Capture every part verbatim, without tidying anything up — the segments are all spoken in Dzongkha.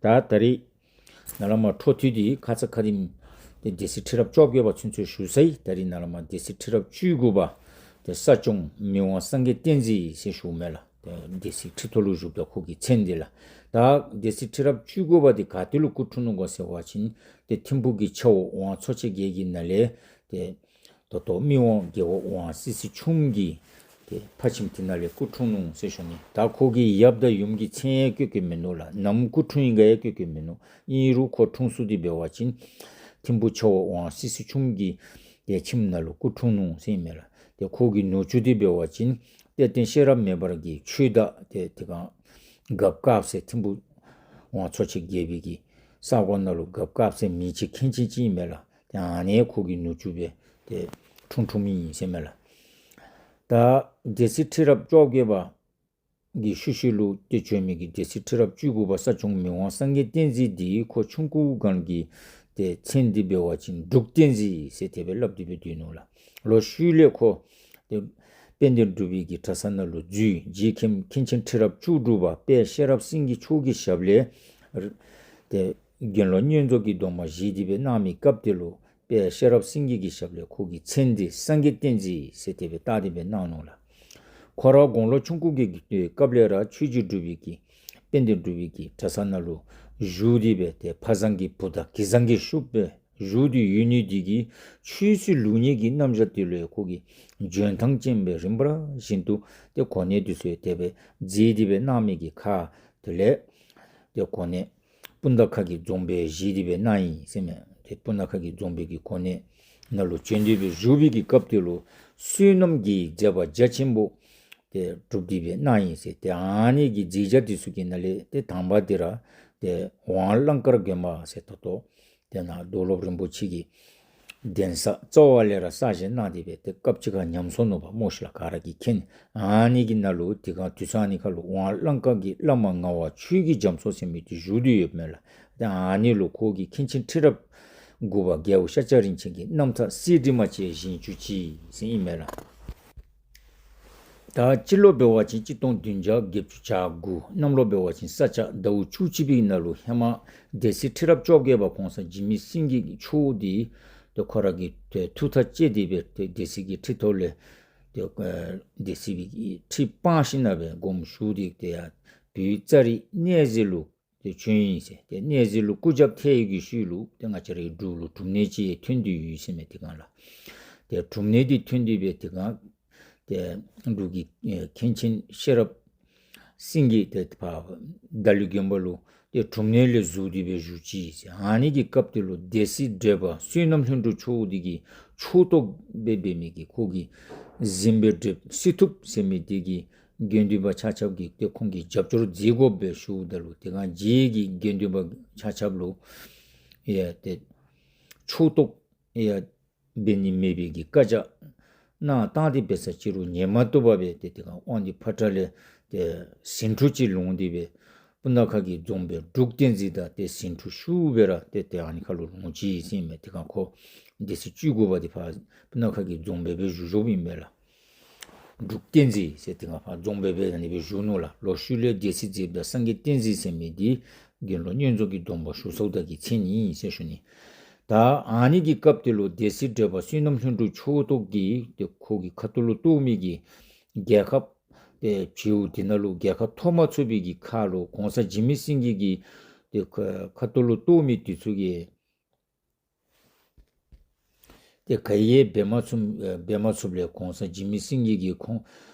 ད་ད་རིས་ནཱ་ལས་མར་འཕྲོ་མཐུད་དེ་ཁ་ཙ་ཁ་ཉིནམ་ཏེ་སྡེ་སྲིད་ཁྲི་རབས་བཅོ་བརྒྱད་པ་ཚུན་ཚོད་ཞུ་ཚར་ཡི། ད་རིས་ནཱ་ལས་མར་སྡེ་སྲིད་ཁྲི་རབས་བཅུ་དགུ་པ་ཏེ་ས་སྐྱོང་མི་དབང་སངས་རྒྱས་བསྟན་འཛིན་ཟེར་ཞུཝ་མས་ལགས། ཏེ་སྡེ་སྲིད་ཁྲི་ཐོག་ལུ་བཞུགསཔ་ད་ཁོ་གི་མཚན་འདི་ལགས། ད་སྡེ་སྲིད་ཁྲི་རབས་བཅུ་དགུ་པ་འདི་ག་ཏེ་ལུ་སྐུ་འཁྲུངས་ནུག་གོ་ཟེར་བ་ཅིན་ཏེ་ཐིམ་ཕུག་གི་ཆ་འོག་ཝང་ཚོ་ཆེན་བརྒྱད་ཀྱི་ནང་ལས་ཏེ་ད་ལྟོ་མི་དབང་རྒྱལ་བ་ཝང་སི་སི་ཁྱུང་གི་ཏེ་ཕ་ཁྱིམ་དེ་ནང་ལས་སྐུ་འཁྲུངས་ནུག་ཟེར་ཞུ་ནི། ད་ཁོ་གི་ཡབ་དང་ཡུམ་གྱི་མཚན་ཡང་བཀོད་བཀོདཔ་མིན་ནུག་ལགས། ནམ་སྐུ་འཁྲུངས་ཡི་ག་ཡང་བཀོད་བཀོདཔ་མིན་ནུག། ཨིན་རུང་ཁོ་འཁྲུངས་ས་འདི་འབད་བ་ཅིན་ཐིམ་ཕུག་ཆ་འོག་ཝང་སི་སི་ཁྱུང་གི་ཏེ་ཁྱིམ་ནང་ལུ་སྐུ་འཁྲུངས་ནུག་ཟེར་ཨིན་མས་ལགས། ཏེ་ཁོ་གི་ནུ་གཅུང་འདི་འབད་བ་ཅིན་གཏེར་སྟོན་ཤེས་རབ་མེ་འབར་གྱི་ཆོས་བདག་ཏེ་དེ་སྒང་རྒཔོ་དཀར་ཟས་ཐིམ་ཕུག་ཝང་ཚོ་ཆེན་བརྒྱད་པའི་གི་ས་གོ་ནང་ལུ་རྒཔོ་དཀར་ཟས་མི་ཆེ་མཁན་ཆེན་ཅིག་ཨིན་མས་ལགས། ཏེ་ཨ་ནི་ཁོ་གི་ནུ་གཅུང་སྦེ་ཏེ་འཁྲུངས་འཁྲུངསམ་ཨིན་ཟེར་མས་ལགས། ད་སྡེ་སྲིད་ཁྲི་རབས་བཅོ་བརྒྱད་པ་གི་ཤུལ་ཤུལ་ལུ་ཏེ་བྱོན་མི་གི་སྡེ་སྲིད་ཁྲི་རབས་བཅུ་དགུ་པ་ས་སྐྱོང་མི་དབང་སངས་རྒྱས་བསྟན་འཛིན་འདི་ཁོ་ཆུང་ཀུའི་སྒང་གི་ཏེ་མཚན་འདི་འབད་བ་ཅིན་འབྲུག་བསྟན་འཛིན་ཟེར་དེ་སྦེ་སླབ་སྟེ་སྦེ་སྡོད་ནུག་ལགས། ལོག་ཤུལ་ལས་ཁོ་ཏེ་དཔལ་ལྡན་འབྲུག་པའི་གི་གྲྭ་ས་ནང་ལུ་འཛུལ། རྗེ་མཁན་མཁན་ཆེན་ཁྲི་རབས་བཅུ་དྲུག་པ་དཔལ་ཤེས་རབ་སེང་གེ་མཆོག་གི་ཞབས་ལས་ཏེ་དགེ་སློང་བསྙེན་རྫོགས་ཀྱི་སྡོམ་པ་བཞེས་ཏེ་སྦེ་གནང་མི་སྐབས་དེ་ལུ་དཔལ་ཤེས་རབ་སེང་གེ་གི་ཞབས་ལས་ཁོ་གི་མཚན་འདི་སངས་རྒྱས་བསྟན་འཛིན་ཟེར་དེ་སྦེ་བཏགས་ཏེ་སྦེ་གནང་ནུག་ལགས། ཁོ་ར་དགུང་ལོ་ཆུང་ཀུ་གི་སྐབས་ལས་ར་ཆོས་རྗེ་འབྲུག་པའི་གི་དཔལ་ལྡན་འབྲུག་པའི་གི་གྲྭ་ས་ནང་ལུ་བཞུགས་ཏེ་སྦེ་ཏེ་ཕ་བཟང་གི་བུ་དང་གི་བཟང་གི་ཤུགས་སྦེ་བཞུགས་ཏེ་ཡོད་ནི་འདི་གིས་ཆོས་སྲིད་ལུགས་གཉིས་ཀྱི་རྣམ་གཞག་དེ་ལུ་ཁོ་གིས་འཇོན་ཐང་ཅན་སྦེ་རིམ་པ་བཞིན་དུ་ཏེ་གོ་གནས་འདི་ཚུ་དེ་སྦེ་མཛད་དེ་སྦེ་གནང་མི་གི་ཁར་དེ་ལས་ཏེ་གོ་གནས་སྤུངས་ཐང་ཁ་གི་རྫོང་དཔོན་བཞེས་ཏེ་སྦེ་གནང་ཡི་ཟེར་མས། ཏེ་སྤུངས་ཐང་ཁ་གི་རྫོང་དཔོན་གྱི་གོ་གནས་ནང་ལུ་བྱོན་ཏེ་སྦེ་བཞུགས་པའི་གི་སྐབས་དེ་ལུ་བསོད་ནམས་ཀྱི་མཛད་པ་རྒྱ་ཆེན་པོ་ཏེ་བསྒྲུབས་ཏེ་སྦེ་གནང་ཡི་ཟེར། ཏེ་ཨ་ནི་གི་མཛད་བྱ་འདི་ཚུ་གི་ནང་ལས་ཏེ་དང་པ་འདི་ར་ཏེ་ཝང་གླང་དཀར་དགོན་པ་ཟེར་ད་ལྟོ་དེ་ནང་རྡོར་སློབ་རིན་པོ་ཆེ་གི་གདན་ས་རྩ་བ་ལས་ར་གསར་བཞེངས་གནང་སྟེ་སྦེ་ཏེ་སྐབས་ཅིག་ཁར་ཉམས་སོང་ནུག་པ་སྨོ་ཤིག་ལགས། ག་ར་གིས་མཁྱེན། ཨ་ནི་གི་ནང་ལུ་དེ་སྒང་དུས་ཚོད་ཨ་ནི་ཁར་ལུ་ཝང་གླང་དཀར་གྱི་བླ་མ་ངག་དབང་ཆོས་ཀྱི་རྒྱ་མཚོ་ཟེར་མི་འདི་བཞུགས་ཏེ་ཡོདཔ་མས་ལགས། ཏེ་ཨ་ནི་ལུ་ཁོ་གིས་མཁན་ཆེན་ཁྲི་རབས་དགུ་པ་རྒྱལ་བ་ཤཱཀྱ་རིན་ཆེན་གྱི་རྣམ་ཐར་གསེར་བྲིས་མ་ཅིག་བཞེངས་བཅུག་ཅི་ཟེར་ཨིན་མས་ལགས། ད་སྤྱི་ལོ་འབད་བ་ཅིན་གཅིག་སྟོང་བདུན་བརྒྱ་བརྒྱད་ཅུ་གྱ་དགུ། གནམ་ལོ་འབད་བ་ཅིན་ས་བྱ་ཟླཝ་བཅུ་གཅིག་པའི་ནང་ལུ་ཧེ་མ་སྡེ་སྲིད་ཁྲི་རབས་བཅོ་བརྒྱད་པ་གོང་ས་འཇིགས་མེད་སེང་གེ་མཆོག་འདི་ཏེ་ཁོ་ར་གི་ཏེ་ཐུགས་ཐག་བཅད་དེ་སྦེ་ཏེ་སྡེ་སྲིད་ཀྱི་ཁྲི་ཐོག་ལས་ཏེ་ཨེ་སྡེ་སྲིད་པའི་གི་ཁྲི་སྤངས་ཞིནམ་ལས་སྦེ་དགོངསམ་ཞུ་སྟེ་ཏེ་ཡར་བོད་རྩ་རི་གནས་གཟིགས་ལུ་ཏེ་བྱོན་ཡི་ཟེར། ཏེ་གནས་གཟིགས་ལུ་སྐུ་རྒྱབ་ཐལ་བའི་གི་ཤུལ་ལུ་ཏེ་ང་བཅས་རའི་འབྲུག་ལུ་འབྲུམ་ནད་ཅིག་ཐོན་ཏེ་ཡོད་ཟེར་མས་དེ་སྒང་ལགས། ཏེ་འབྲུམ་ནད་འདི་ཐོན་ཏེ་སྦེ་དེ་སྒང་ཏེ་འབྲུག་གི་ཨེ་མཁན་ཆེན་ཤེས་རབ་སེང་གེ་ཏེ་ཕར་རྡ་གླིང་དགོན་པ་ལུ་ཏེ་འབྲུམ་ནད་ལས་གཟུར་ཏེ་སྦེ་བཞུགས་ཅི་ཟེར། ཨ་ནི་གི་སྐབས་དེ་ལུ་སྡེ་སྲིད་བགྲེས་པ་བསོད་ནམས་ལྷུན་གྲུབ་མཆོག་འདི་གིས་ཕྱོགས་གཏོགས་སྦེ་འབད་མི་གི་ཁོ་གི་གཟིམ་དཔོན་བགྲེསཔ་སྲི་ཐུབ་ཟེར་མི་འདི་གིས་དགེ་འདུན་པ་ཆ་ཁྱབ་ཀྱིས་ཏེ་ཁོང་གི་རྒྱབ་སྐྱོར་མཛད་དགོ་པས་ཞུཝ་ད་ལུ་དེ་སྒང་རྗེ་གིས་དགེ་འདུན་པ་ཆ་ཁྱབ་ལུ་ཡ་ཏེ་ཕྱོགས་གཏོགས་ཡ་འབད་ནི་མེད་པའི་གི་བཀའ་རྒྱ་གནང་བཏང་སྟེ་འབད་ས་ཅིག་རུང་ཉན་མ་བཏུབ་པར་སྦེ་ཏེ་དེ་སྒང་དབང་འདུས་ཕོ་བྲང་ལས་ཏེ་ཟིང་འཁྲུག་ཅིག་ལངས་ཏེ་སྦེ་སྤུ་ན་ཁ་གི་རྫོང་དཔོན་འབྲུག་བསྟན་འཛིན་དང་ཏེ་ཟིང་འཁྲུག་ཤུགས་སྦེ་ར་ཏེ་ཏེ་ཨ་ནི་ཁར་ལུ་ལངས་ཅི་ཟེར་ཨིན་མས། དེ་སྒང་ཁོ་སྡེ་སྲིད་བཅུ་དགུ་པ་འདི་ཕར་སྤུ་ན་ཁ་གི་རྫོང་དཔོན་སྦེ་བཞུགས་བཞུགསཔ་ཨིན་མས་ལགས། འབྲུག་བསྟན་འཛིན་ཟེར་དེ་སྒང་ཕར་རྫོང་དཔོན་སྦེ་ཨ་ནི་སྦེ་བཞུགས་ནུག་ལགས། ལོག་ཤུལ་ལས་སྡེ་སྲིད་མཛདཔ་ད་སངས་རྒྱས་བསྟན་འཛིན་ཟེར་མི་འདི་དགེ་སློང་བསྙེན་རྫོགས་ཀྱི་སྡོམ་པ་ཞུ་ཚརཝ་ད་གི་མཚན་ཨིན་ཟེར་ཞུ་ནི། ད་ཨ་ནི་གི་སྐབས་དེ་ལུ་སྡེ་སྲིད་བགྲེས་པ་བསོད་ནམས་ལྷུན་གྲུབ་ཕྱོགས་གཏོགས་ཀྱིས་ཏེ་ཁོ་གི་ཁ་ཐུག་ལུ་གཏོགས་མི་གི་རྒྱལ་ཁབ་ཏེ་བྱེལཝ་དེ་ནང་ལུ་རྒྱལ་ཁ་ཐོབ་མ་ཚུགས་པའི་གི་ཁར་ལུ་གོང་ས་འཇིགས་མེད་སེང་གེ་གིས་ཏེ་ཁ་ཁ་ཐུག་ལུ་གཏོགས་མི་དེ་ཚུ་གིས་ཏེ་ག་ཡང་འབད་མ་ཚུགས་ཨེ་འབད་མ་ཚུགསཔ་ལས་གོང་ས་འཇིགས་མེད་སེང་གེ་གིས་ཁོང་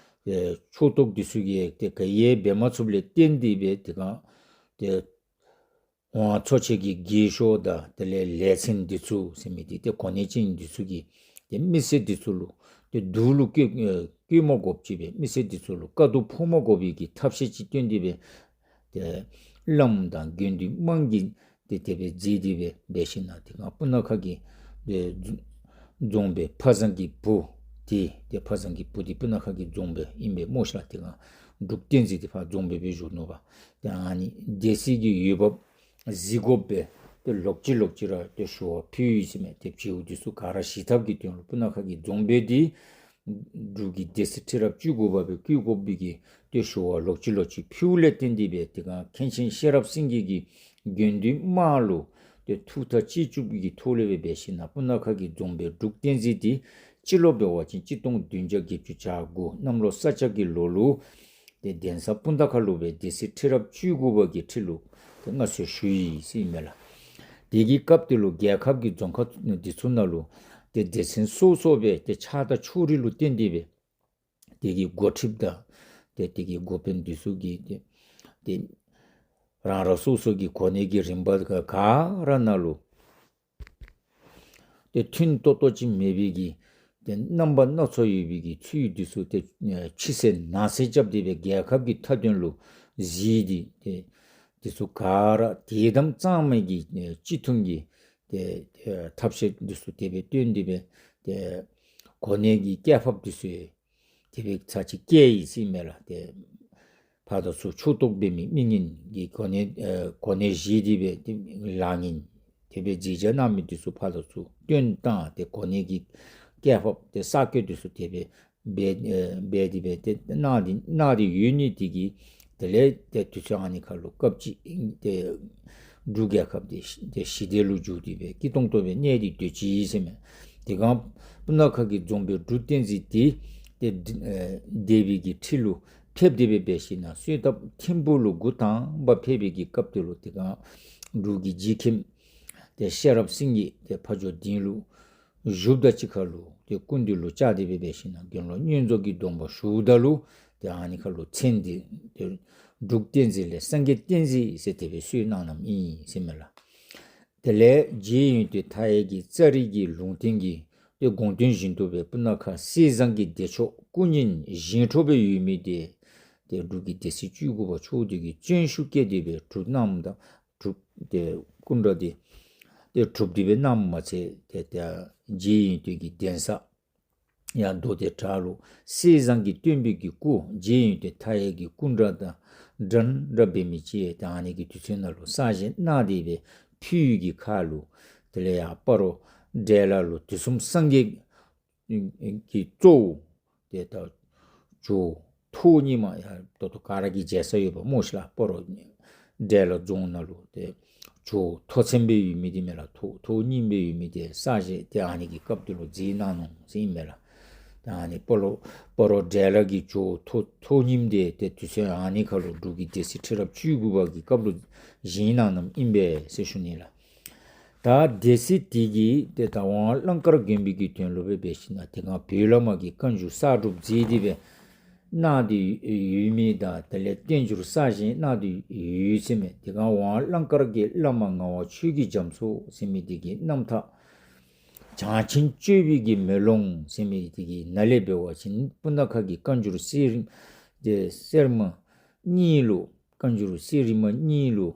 ཨེ་ཕྱོགས་གཏོགས་འདི་ཚུ་གིས་ཏེ་ག་ཡང་འབད་མ་ཚུགསཔ་ལས་བརྟེན་ཏེ་སྦེ་དེ་སྒང་ཏེ་ཝང་ཚོ་ཆེན་གྱི་རྒས་ཤོས་དང་དེ་ལས་ལས་ཚན་འདི་ཚུ་ཟེར་མི་འདི་ཏེ་གོ་གནས་ཅན་འདི་ཚུ་གིས་ཏེ་མི་སེར་འདི་ཚུ་ལུ་ཏེ་སྡུག་ལུ་བཀོད་ཨེ་བཀོད་མ་དགོཔ་ཅིག་སྦེ་མི་སེར་འདི་ཚུ་ལུ་དཀའ་སྡུག་ཕོག་མ་དགོ་པའི་གི་ཐབས་ཤེས་ཅིག་བཏོན་ཏེ་སྦེ་ཏེ་བླམ་དང་དགེ་འདུན་དམངས་ཀྱིས་ཏེ་དེ་སྦེ་མཛད་དེ་སྦེ་འབད་ཞིནམ་ལས་དེ་སྒང་སྤུ་ན་ཁ་གི་ཏེ་རྫོང་དཔོན་ཕ་བཟང་གི་བུ་འདི་ཏེ་ཕ་བཟང་གི་བུ་འདི་སྤུ་ན་ཁ་གི་རྫོང་དཔོན་ཨིན་པས་སྨོ་ཤ་ལགས། དེ་སྒང་འབྲུག་བསྟན་འཛིན་འདི་ཕར་རྫོང་དཔོན་སྦེ་བཞུགས་ནུག་པ། ཏེ་ཨ་ནི་སྡེ་སྲིད་ཀྱི་འོས་འབབ་གཟིགས་དགོ་པས། ཏེ་ལོག་ཅི་ལོག་ཅི་ར་ཏེ་ཞུ་བ་ཕུལ་ཡི་ཟེར་མས། ཏེ་བྱེལཝ་འདི་ཚུ་ག་ར་ཞི་ཐབས་ཀྱི་དོན་ལུ་སྤུ་ན་ཁ་གི་རྫོང་དཔོན་འདི་འབྲུག་གི་སྡེ་སྲིད་ཁྲི་རབས་བཅུ་དགུ་པ་སྦེ་བསྐོ་དགོ་པའི་གི་ཏེ་ཞུ་བ་ལོག་ཅི་ལོག་ཅི་ཕུལཝ་ལས་བརྟེན་ཏེ་སྦེ་དེ་སྒང་མཁན་ཆེན་ཤེས་རབ་སེང་གེ་གིས་ དགེ་འདུན་དམངས་ལུ་ཏེ་ཐུགས་ཐག་བཅད་བཅུག་པའི་གི་ཐོག་ལས་སྦེ་འབད་ཞིན་ན་སྤུ་ན་ཁ་གི་རྫོང་དཔོན་འབྲུག་བསྟན་འཛིན་འདི་སྤྱི་ལོ་འབད་བ་ཅིན་གཅིག་སྟོང་བདུན་བརྒྱ་བརྒྱད་ཅུ་གྱ་དགུ་གནམ་ལོ་ས་བྱ་གི་ལོ་ལུ་ཏེ་གདན་ས་སྤུ་ན་ཁ་ལུ་སྦེ་སྡེ་སྲིད་ཁྲི་རབས་བཅུ་དགུ་པ་གི་ཁྲི་ལུ་ཏེ་མངའ་གསོལ་ཞུ་ཡི་ཟེར་ཨིན་མས་ལགས། དེ་གི་སྐབས་དེ་ལུ་རྒྱལ་ཁབ་ཀྱི་རྫོང་ཁག་འདི་ཚུ་ནང་ལུ་ཏེ་སྡེ་ཚན་སོ་སོ་སྦེ་ཏེ་ཆགས་སྡང་ཕྱོགས་རིས་ལུ་བརྟེན་ཏེ་སྦེ་དེ་གི་འགོ་ཁྲིདཔ་དང་ཏེ་དེ་གི་འགོ་དཔོན་འདི་ཚུ་གིས་ཏེ་ཏེ་རང་རང་སོ་སོ་གི་གོ་གནས་ཀྱི་རིམ་པ་ག་ག་ར་ནང་ལུ་ཏེ་མཐུན་ཏོག་ཏོ་ཅིག་མེད་པའི་གི་ཏེ་རྣམ་པ་སྣ་ཚོགས་ཡོད་པའི་གི་ཚུལ་འདི་ཚུ་ཏེ་ཕྱི་གསལ་ནང་གསལ་རྐྱབ་སྟེ་སྦེ་རྒྱལ་ཁབ་ཀྱི་མཐའ་དོན་ལུ་གཟིགས་ཏེ་ཏེ་འདི་ཚུ་ག་ར་དེ་དང་གཙང་མའི་གི་ཨེ་སྤྱི་མཐུན་གྱི་ཏེ་ཨེ་ཐབས་ཤེས་འདི་ཚུ་དེ་སྦེ་བཏོན་ཏེ་སྦེ་ཏེ་གོ་གནས་ཀྱི་བཀའ་བབས་འདི་ཚུ་དེ་སྦེ་ཚར་གཅིག་བཀལ་ཡི་ཟེར་ཨིན་མས་ལགས། ཏེ་ཕར་དང་ཚུར་ཕྱོགས་གཏོགས་འབད་མི་མི་ངན་གྱི་གོ་གནས་ཨེ་གོ་གནས་བཞེས་ཏེ་སྦེ་ཏེ་ལག་ངན་དེ་སྦེ་མཛད་བྱ་གནང་མི་འདི་ཚུ་ཕར་དང་ཚུར་བཏོན་བཏང་། ཏེ་གོ་གནས་ཀྱི་བཀའ་བབས་ཏེ་གསར་བཀོད་འདི་ཚུ་དེ་སྦེ་འབད་ཨེ་འབད་དེ་སྦེ་ཏེ་གནང་སྟེ་གནང་སྟེ་ཡོད་ནི་དེ་གིས་དེ་ལས་ཏེ་དུས་ཚོད་ཨ་ནི་ཁར་ལུ་སྐབས་ཅིག་ཏེ་འབྲུག་རྒྱལ་ཁབ་འདི་ཏེ་ཞི་བདེ་ལུ་འགྱུར་ཏེ་སྦེ་སྐྱིད་ཏོང་ཏོ་སྦེ་གནས་ཏེ་སྡོད་ཅི་ཟེར་ཨིན་མས། དེ་སྒང་སྤུ་ན་ཁ་གི་རྫོང་དཔོན་འབྲུག་བསྟན་འཛིན་འདི་ཏེ་ཨེ་སྡེ་པའི་གི་ཁྲི་ལུ་ཕེབས་ཏེ་སྦེ་འབད་ཞིན་ན་གསོལ་ཐབ་ཐིམ་ཕུག་ལུ་འགོ་དང་པ་ཕེབས་པའི་གི་སྐབས་དེ་ལུ་དེ་སྒང་འབྲུག་གི་རྗེ་མཁན་ཏེ་ཤེས་རབ་སེང་གེ་ཏེ་ཕ་ཇོ་སྡིངས་ལུ་བཞུགསཔ་དང་གཅིག་ཁར་ལུ་ཏེ་སྐུ་མདུན་ལུ་བཅར་ཏེ་སྦེ་འབད་ཞིན་ན་དགེ་སློང་བསྙེན་རྫོགས་ཀྱི་སྡོམ་པ་ཞུཝ་ད་ལུ་ཏེ་ཨ་ནི་ཁར་ལུ་མཚན་འདི་ཏེ་འབྲུག་བསྟན་འཛིན་ལས་སངས་རྒྱས་བསྟན་འཛིན་ཟེར་དེ་སྦེ་གསོལ་གནང་གནངམ་ཨིན་ཟེར་ཨིན་མས་ལགས། དེ་ལས་རྗེ་ཡོན་ཏན་མཐའ་ཡས་ཀྱི་ཙཱ་རི་གི་ལུང་བསྟན་གྱི་ཏེ་དགོངས་དོན་བཞིན་དུ་སྦེ་སྤུ་ན་ཁ་གསེར་ཟངས་ཀྱི་བདེ་མཆོག་སྐུ་བརྙན་བཞེངས་འཕྲོ་སྦེ་ཡོད་མི་དེ་ཏེ་འབྲུག་གི་སྡེ་སྲིད་བཅུ་དགུ་པ་མཆོག་འདི་གིས་བརྩོན་ཤུགས་བསྐྱེད་དེ་སྦེ་གྲུབ་གནངམ་དང་གྲུབ་ཏེ་སྐུ་འདྲ་འདི་ཏེ་གྲུབ་སྟེ་སྦེ་གནངམ་མ་ཚད་ཏེ་ཏེ་རྗེ་ཡོན་ཏན་གྱི་གདན་ས་ཡང་མདོ་སྡེ་བྲག་ལུ་གསེར་ཟངས་ཀྱི་སྟོན་པའི་གི་སྐུ་རྗེ་ཡོན་ཏན་མཐའ་ཡས་ཀྱི་སྐུ་འདྲ་དང་འདྲན་འདྲ་འབད་མི་ཅིག་ཏེ་ཨ་ནི་གི་དུས་ཚོད་ནང་ལུ་གསར་བཞེངས་གནང་སྟེ་སྦེ་ཕུལ་བའི་གི་ཁར་ལུ་དེ་ལས་ཡར་སྤ་རོ་འབྲས་ལ་ལུ་དུས་གསུམ་སངས་རྒྱས་ཀྱི་གཙོ་བོ་ཏེ་ད་ཇོ་བོ་ཐོག་གཉིས་མ་ཡང་ད་ལྟོ་ག་ར་གིས་མཇལ་ས་ཡོདཔ་སྨོ་ཤིག་ལགས། སྤ་རོ་འབྲས་ལ་རྫོང་ནང་ལུ་ཏེ་ཇོ་བོ་ཐོག་མཚན་སྦེ་ཡོད་མི་འདི་མས་ལགས། ཐོག་ཐོག་གཉིས་སྦེ་ཡོད་མི་འདི་གསར་བཞེངས་ཏེ་ཨ་ནི་གི་སྐབས་དེ་ལུ་མཛད་གནང་ནུག་ཟེར་ཨིན་མས་ལགས། ཏེ་ཨ་ནི་སྤ་རོ་སྤ་རོ་འབྲས་ལ་གི་ཇོ་བོ་ཐོག་ཐོག་གཉིས་འདི་ཏེ་དུས་ཚོད་ཨ་ནི་ཁར་ལུ་འབྲུག་གི་སྡེ་སྲིད་ཁྲི་རབས་བཅུ་དགུ་པ་གི་སྐབས་ལུ་བཞེངས་གནང་གནངམ་ཨིན་པས་ཟེར་ཞུ་ནི་ལགས། ད་སྡེ་སྲིད་འདི་གིས་ཏེ་ད་ཝང་གླང་དཀར་དགོན་པའི་གི་དོན་ལུ་སྦེ་འབད་ཞིན་ན་དེ་སྒང་བོད་བླ་མ་གི་བཀའ་འགྱུར་གསར་སྒྲུབ་མཛད་དེ་སྦེ་གནང་སྟེ་ཡོད་མི་དང་དེ་ལས་བསྟན་འགྱུར་གསར་བཞེངས་གནང་སྟེ་ཡོད་ཟེར་མས། དེ་སྒང་ཝང་གླང་དཀར་གྱི་བླ་མ་ངག་དབང་ཆོས་ཀྱི་རྒྱ་མཚོ་ཟེར་མི་འདི་གི་རྣམ་ཐར་བྱང་ཆེན་སྤྱོད་པའི་གི་མེ་ལོང་ཟེར་མི་འདི་གི་ནང་ལས་འབད་བ་ཅིན་སྤུ་ན་ཁ་གི་བཀའ་འགྱུར་གསེར་རིམ་ཏེ་གསེར་མ་གཉིས་ལུ་བཀའ་འགྱུར་གསེར་རིམ་མ་གཉིས་ལུ་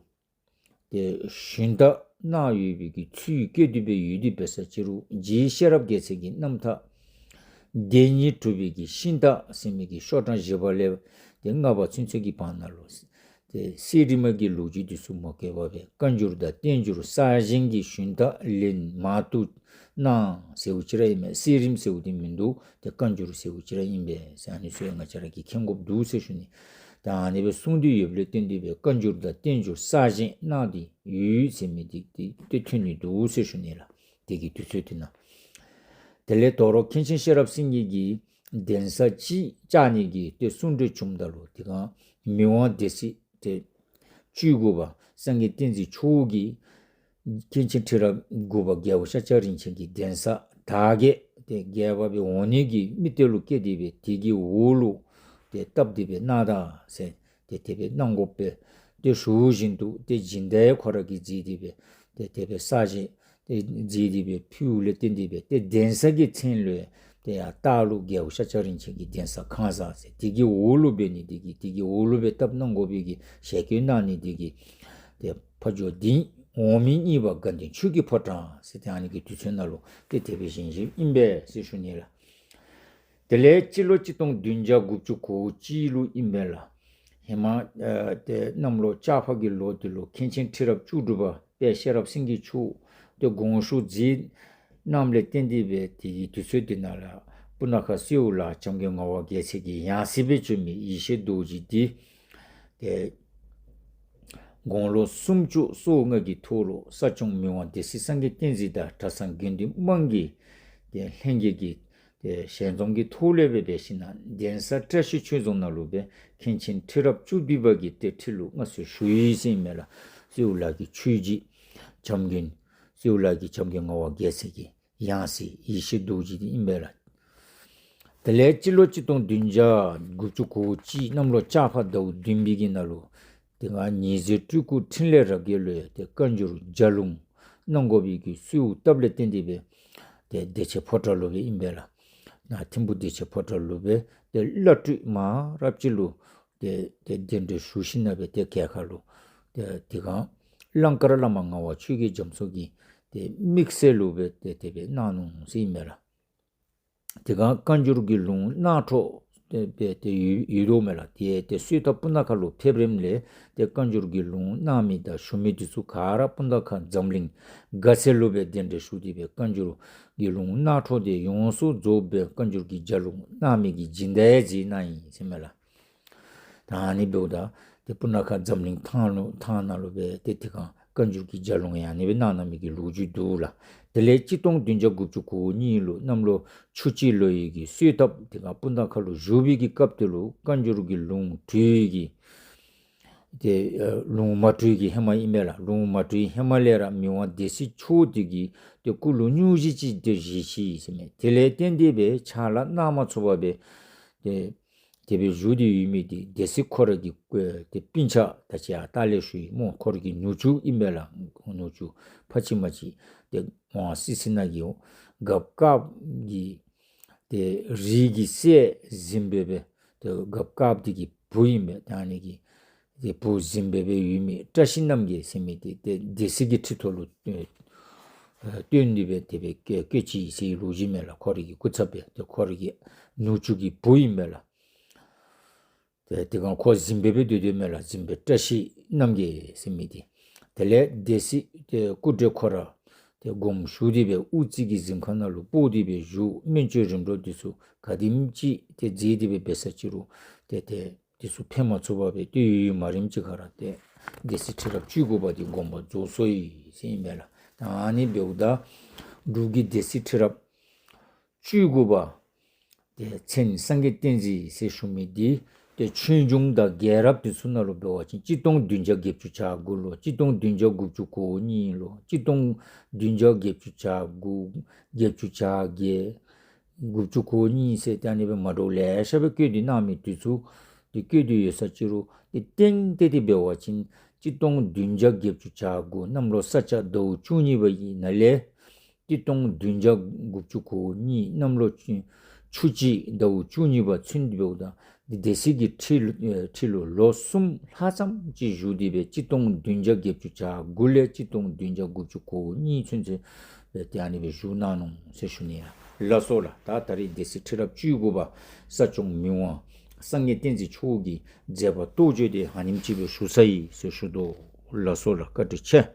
ཏེ་ཞུན་དག་གནང་ཡོད་པའི་གི་ཚུལ་བཀོད་དེ་སྦེ་ཡོད་དེ་འབད་ས་ཅིག་རུང་རྗེ་ཤེས་རབ་རྒྱལ་མཚན་གྱི་རྣམ་ཐར་བདེན་གཉིས་གྲུབ་པའི་གི་ཤིང་རྟ་ཟེར་མི་གི་ཤོག་གྲངས་བཞི་པ་ལས་ཏེ་ལྔ་པ་ཚུན་ཚོད་ཀྱི་བར་ན་ལུ་ཏེ་གསེར་རིམ་མ་གི་ལོ་རྒྱུས་འདི་ཚུ་མ་བཀོད་པར་སྦེ་བཀའ་འགྱུར་དང་བསྟན་འགྱུར་གསར་བཞེངས་ཀྱི་ཞུན་དག་ལེན་མ་བཏུབ་གནང་ཟེརཝ་ཅིག་ར་ཨིན་མས། གསེར་རིམ་ཟེརཝ་འདི་མིན་འདུག། ཏེ་བཀའ་འགྱུར་ཟེརཝ་ཅིག་ར་ཨིན་པས་ཟེར་ཨ་ནི་ཚུ་ཡང་ང་བཅས་ར་གིས་མཁྱེན་དགོཔ་འདུག་ཟེར་ཞུ་ནི། ད་ཨ་ནི་སྦེ་གསུངས་ཏེ་ཡོདཔ་ལས་བརྟེན་ཏེ་སྦེ་བཀའ་འགྱུར་དང་བསྟན་འགྱུར་གསར་བཞེངས་གནང་སྟེ་ཡོད་ཟེར་མི་འདི་ཏེ་ཏེ་ཐོན་ནི་འདུག་ཟེར་ཞུ་ནི་ལགས། དེ་གི་དུས་ཚོད་དེ་ནང་དེ་ལས་དོ་རུང་མཁན་ཆེན་ཤེས་རབ་སེང་གེ་གིས་གདན་ས་ཅིག་བཅག་ནི་གི་ཏེ་གསུང་གྲོས་བྱུངམ་ད་ལུ་དེ་སྒང་མི་དབང་སྡེ་སྲིད་ཏེ་བཅུ་དགུ་པ་སངས་རྒྱས་བསྟན་འཛིན་མཆོག་གིས་མཁན་ཆེན་ཁྲི་རབས་དགུ་པ་རྒྱལ་བ་ཤཱཀྱ་རིན་ཆེན་གྱི་གདན་ས་དར་རྒྱས་ཏེ་རྒྱས་པ་སྦེ་འོང་ནི་གི་དམིགས་གཏད་ལུ་བསྐྱེད་དེ་སྦེ་དེ་གི་འོག་ལུ་ཏེ་བཏབ་སྟེ་སྦེ་གནང་ད་ཟེར་ཏེ་དེ་སྦེ་གནང་དགོ་པས། ཏེ་ཞུ་བཞིན་དུ་ཏེ་སྦྱིན་བདག་ཁོ་ར་གིས་མཛད་དེ་སྦེ་ཏེ་དེ་སྦེ་གསར་བཞེངས་ཏེ་མཛད་དེ་སྦེ་ཕུལཝ་ལས་བརྟེན་ཏེ་སྦེ་ཏེ་གདན་ས་གི་མཚན་ལུ་ཏེ་ཡར་ལྟག་ལུ་རྒྱལ་བ་ཤཱཀྱ་རིན་ཆེན་གྱི་གདན་ས་ཁང་གསར་ཟེར་དེ་གི་འོག་ལུ་འབད་ནི་དེ་གིས་དེ་གི་འོག་ལུ་སྦེ་བཏབ་གནང་དགོ་པའི་གི་ཞལ་བཀོད་གནང་ནི་དེ་གིས་ཏེ་ཕ་ཇོ་སྡིངས་འོག་མིན་གཉིས་པ་དགའ་ལྡན་ཆོས་ཀྱི་ཕོ་བྲང་ཟེར་ཏེ་ཨ་ནི་གི་དུས་ཚོད་ནང་ལུ་ཏེ་དེ་སྦེ་བཞེངས་བཞེངསམ་ཨིན་པས་ཟེར་ཞུ་ནི་ལགས། དེ་ལས་སྤྱི་ལོ་གཅིག་སྟོང་བདུན་བརྒྱ་དགུ་བཅུ་གོ་གཅིག་ལུ་ཨིན་པས་ལགས། ཧེ་མ་ཨ་ཏེ་གནམ་ལོ་ལྕགས་ཕག་གི་ལོ་དེ་ལུ་མཁན་ཆེན་ཁྲི་རབས་བཅུ་དྲུག་པ་དཔལ་ཤེས་རབ་སེང་གེ་མཆོག་ཏེ་དགོངས་ཞུ་མཛད་གནངམ་ལས་བརྟེན་ཏེ་སྦེ་དེ་གི་དུས་ཚོད་དེ་ནང་ལུ་སྤུ་ན་ཁ་སེའུ་ལ་བྱམས་མགོན་ངག་དབང་རྒྱལ་མཚན་གྱི་ཡང་སྲིད་སྦེ་བྱོན་མི་ཡེ་ཤེས་རྡོ་རྗེ་འདི་ཏེ་ དགུང་ལོ་སུམ་ཅུ་སོ་ལྔ་གི་ཐོག་ལུ་ས་སྐྱོང་མི་དབང་སྡེ་སྲིད་སངས་རྒྱས་བསྟན་འཛིན་དང་གྲྭ་ཚང་དགེ་འདུན་དམངས་ཀྱི་ཏེ་ལྷན་རྒྱས་ཀྱི་ཏེ་ཞལ་འཛོམས་ཀྱི་ཐོག་ལས་སྦེ་འབད་ཞིན་ན་གདན་ས་བཀྲ་ཤིས་ཆོས་རྫོང་ནང་ལུ་སྦེ་མཁན་ཆེན་ཁྲི་རབས་བཅུ་བདུན་པ་གི་ཏེ་ཁྲི་ལུ་མངའ་གསོལ་ཞུ་ཡི་ཟེར་ཨིན་མས་ལགས། སེའུ་ལ་གི་ཆོས་རྗེ་བྱམས་མགོན་སེའུ་ལ་གི་བྱམས་མགོན་ངག་དབང་རྒྱལ་མཚན་གྱི་ཡང་སྲིད་ཡེ་ཤེས་རྡོ་རྗེ་འདི་ཨིན་པས་ལགས། དེ་ལས་སྤྱི་ལོ་གཅིག་སྟོང་བདུན་བརྒྱ་དགུ་བཅུ་གོ་གཅིག་གནམ་ལོ་ལྕགས་ཕག་ཟླཝ་བདུན་པའི་གི་ནང་ལུ་ཏེ་ང་ཉི་ཟེར་སྤྲུལ་སྐུ་འཕྲིན་ལས་རབ་རྒྱས་ལུ་ཡང་ཏེ་བཀའ་འགྱུར་ལྗགས་ལུང་གནང་དགོ་པའི་གི་གསོལཝ་བཏབ་ལས་བརྟེན་ཏེ་སྦེ་ཏེ་བདེ་ཆེན་ཕོ་བྲང་ལུ་སྦེ་ཨིན་པས་ལགས། ནཱ་ཐིམ་ཕུ་བདེ་ཆེན་ཕོ་བྲང་ལུ་སྦེ་ཏེ་བླ་སྤྲུལ་མང་རབས་ཅིག་ལུ་ཏེ་ཏེ་གདན་འདྲེན་ཞུ་ཞིན་ན་སྦེ་ཏེ་གྱལ་ཁ་ལུ་ཏེ་དེ་སྒང་གླང་དཀར་བླ་མ་ངག་དབང་ཆོས་རྒྱལ་རྒྱ་མཚོ་གི་ཏེ་དམིགས་བསལ་ལུ་སྦེ་ཏེ་དེ་སྦེ་གནང་ནུག་ཟེར་ཨིན་མས་ལགས། དེ་སྒང་བཀའ་འགྱུར་གྱི་ལུང་གནང་འཕྲོ་ཏེ་སྦེ་ཏེ་ཡོད་ཡོད་དོ་མས་ལགས། ཏེ་ཏེ་གསོལ་ཐབ་སྤུ་ན་ཁ་ལུ་ཕེབས་རནམ་ལས་ཏེ་བཀའ་འགྱུར་གྱི་ལུང་གནང་མི་དང་ཞུ་མི་འདི་ཚུ་ག་ར་སྤུངས་ཐང་ཁ་འཛམ་གླིང་དགའ་ཚལ་ལུ་སྦེ་གདན་འདྲེན་ཞུ་སྟེ་སྦེ་བཀའ་འགྱུར་གྱི་ལུང་གནང་འཕྲོ་དེ་ཡོངས་སུ་རྫོགས་སྦེ་བཀའ་འགྱུར་གྱི་ལྗགས་ལུང་གནང་མི་གི་སྦྱིན་བདག་ཡང་མཛད་གནང་ཡི་ཟེར་ཨིན་མས་ལགས། ད་ཨ་ནི་འབདཝ་ད་ཏེ་སྤུ་ན་ཁ་འཛམ་གླིང་ཐང་ལུ་ཐང་ནང་ལུ་སྦེ་ཏེ་དེ་སྒང་བཀའ་འགྱུར་གྱི་ལྗགས་ལུང་ཡང་ཨ་ནི་སྦེ་གནང་གནང་མི་གི་ལོ་རྒྱུས་འདུག་ལགས། དེ་ལས་གཅིག་སྟོང་བདུན་བརྒྱ་དགུ་བཅུ་གོ་གཉིས་ལུ་གནམ་ལོ་ཆུ་བྱི་ལོ་ཡི་གི་གསོལ་ཐབ་དེ་སྒང་སྤུངས་ཐང་ཁ་ལུ་བཞུགས་པའི་གི་སྐབས་དེ་ལུ་བཀའ་འགྱུར་གྱི་ལུང་གྲོལ་གྱི་ཏེ་ཨ་ལུང་མ་གྲོལ་གྱི་ཧེ་མ་ཨིན་མས་ལགས། ལུང་མ་གྲོལ་ཧེ་མ་ལས་ར་མི་དབང་སྡེ་སྲིད་མཆོག་དེ་གིས་ཏེ་སྐུ་ལུ་སྙུང་གཞི་ཅིག་ཏེ་བཞེས་ཅི་ཟེར་ཨིན་མས། དེ་ལས་བརྟེན་ཏེ་སྦེ་ཕྱག་ལཱ་གནང་མ་ཚུགས་པར་སྦེ་ཏེ་དེ་སྦེ་བཞུགས་ཏེ་ཡོད་མི་དེ་སྡེ་སྲིད་ཁོ་ར་གི་ཨེ་ཏེ་སྤུན་ཆ་ད་ཅི་ཡར་ལྟག་ལས་ཞུ་ཡི་སྨོ། ཁོ་ར་གི་ནུ་གཅུང་ཨིན་པས་ལགས། ནུ་གཅུང་ཕ་ཆེན་མ་ཅིག་ཏེ་ཨ་སི་སི་ན་གི་འོ་སྒརཔ་དཀརཔོ་གི་ཏེ་རིགས་ཀྱི་སྲས་གཟིམ་དཔོན་སྦེ་ཏེ་སྒརཔ་དཀརཔོ་དེ་གི་བུ་ཨིན་པས། ཏེ་ཨ་ནི་གི་ཏེ་བུ་གཟིམ་དཔོན་སྦེ་ཡོད་མི་བཀྲ་ཤིས་རྣམ་རྒྱལ་ཟེར་མི་དེ་ཏེ་སྡེ་སྲིད་ཀྱི་ཁྲི་ཐོག་ལུ་ཨེ་ཨེ་བཏོན་ཏེ་སྦེ་དེ་སྦེ་བཀོད་བཀོད་ཅི་ཟེར་ལོ་རྒྱུས་མས་ལགས། ཁོ་ར་གི་སྐུ་ཚབ་སྦེ་ཏེ་ཁོ་ར་གི་ནུ་གཅུང་གི་བུ་ཨིན་པས་ལགས། ཏེ་དེ་སྒང་ཁོ་གཟིམ་དཔོན་སྦེ་སྡོད་སྡོད་མས་ལགས། གཟིམ་དཔོན་བཀྲ་ཤིས་རྣམ་རྒྱལ་ཟེར་མི་དེ། དེ་ལས་སྡེ་སྲིད་ཏེ་སྐུ་བགྲེས་ཁོ་ར་ཏེ་དགོངསམ་ཞུ་སྟེ་སྦེ་དབུ་རྩེ་གི་གཟིམ་ཁང་ནང་ལུ་སྤོ་སྟེ་སྦེ་བཞུགས། སྨན་བཅོས་རིམ་གྲོ་འདི་ཚུ་ག་དེམ་ཅིག་ཏེ་མཛད་དེ་སྦེ་འབད་ས་ཅི་རུང་ཏེ་ཏེ་འདི་ཚུ་ཕན་མ་ཚུགས་པར་སྦེ་ཏེ་ཡུན་ཡུན་མ་རིངམ་ཅིག་ཁར་ཏེ་སྡེ་སྲིད་ཁྲི་རབས་བཅུ་དགུ་པ་འདི་དགོངས་པ་རྫོགས་སོ་ཡི་ཟེར་ཨིན་མས་ལགས། ད་ཨ་ནི་འབདཝ་ད་འབྲུག་གི་སྡེ་སྲིད་ཁྲི་རབས་བཅུ་དགུ་པ་ཏེ་མཚན་སངས་རྒྱས་བསྟན་འཛིན་ཟེར་ཞུ་མི་འདི་ཏེ་ཆོས་འབྱུང་དང་རྒྱལ་རབས་འདི་ཚུ་ནང་ལུ་འབད་བ་ཅིན་གཅིག་སྟོང་བདུན་བརྒྱ་བརྒྱད་ཅུ་གྱ་དགུ་ལུ་གཅིག་སྟོང་བདུན་བརྒྱ་དགུ་བཅུ་གོ་གཉིས་ལུ་གཅིག་སྟོང་བདུན་བརྒྱ་བརྒྱད་ཅུ་གྱ་དགུ་བརྒྱད་ཅུ་གྱ་བརྒྱད་དགུ་བཅུ་གོ་གཉིས་ཟེར་ཏེ་ཨ་ནི་སྦེ་མ་འདྲཝ་ལེ་ཤ་སྦེ་བཀོད་དེ་གནང་མི་འདི་ཚུ་ཏེ་བཀོད་དེ་ཡོད་ས་ཅི་རུང་ཏེ་གཏན་གཏན་དེ་འབད་བ་ཅིན་གཅིག་སྟོང་བདུན་བརྒྱ་བརྒྱད་ཅུ་གྱ་དགུ་གནམ་ལོ་ས་བྱ་ཟླཝ་བཅུ་གཉིས་པ་ཡི་ནང་ལས་གཅིག་སྟོང་བདུན་བརྒྱ་དགུ་བཅུ་གོ་གཉིས་གནམ་ལོ་ཆུ་བྱི་ཟླཝ་བཅུ་གཉིས་པ་ཚུན་འབདཝ་ད་སྡེ་སྲིད་ཀྱི་ཁྲི་ལུ་ཨེ་ཁྲི་ལུ་ལོ་གསུམ་ལྷག་ཙམ་ཅིག་བཞུགས་ཏེ་སྦེ་གཅིག་སྟོང་བདུན་བརྒྱ་བརྒྱད་ཅུ་གྱ་དགུ་ལས་གཅིག་སྟོང་བདུན་བརྒྱ་དགུ་བཅུ་གོ་གཉིས་ཚུན་ཚོད་སྦེ་ཏེ་ཨ་ནི་སྦེ་བཞུགས་གནང་ནུག་ཟེར་ཞུ་ནི་ལགས། ལགས་སོ་ལགས། ད་ད་རིས་སྡེ་སྲིད་ཁྲི་རབས་བཅུ་དགུ་པ་ས་སྐྱོང་མི་དབང་སངས་རྒྱས་བསྟན་འཛིན་མཆོག་གི་མཛད་པ་རྟོགས་བརྗོད་དེ་ཨ་ནེམ་ཅིག་སྦེ་ཞུ་ཚར་ཡི་ཟེར་ཞུ་དོ། ལགས་སོ་ལགས། བཀའ་དྲིན་ཆེ།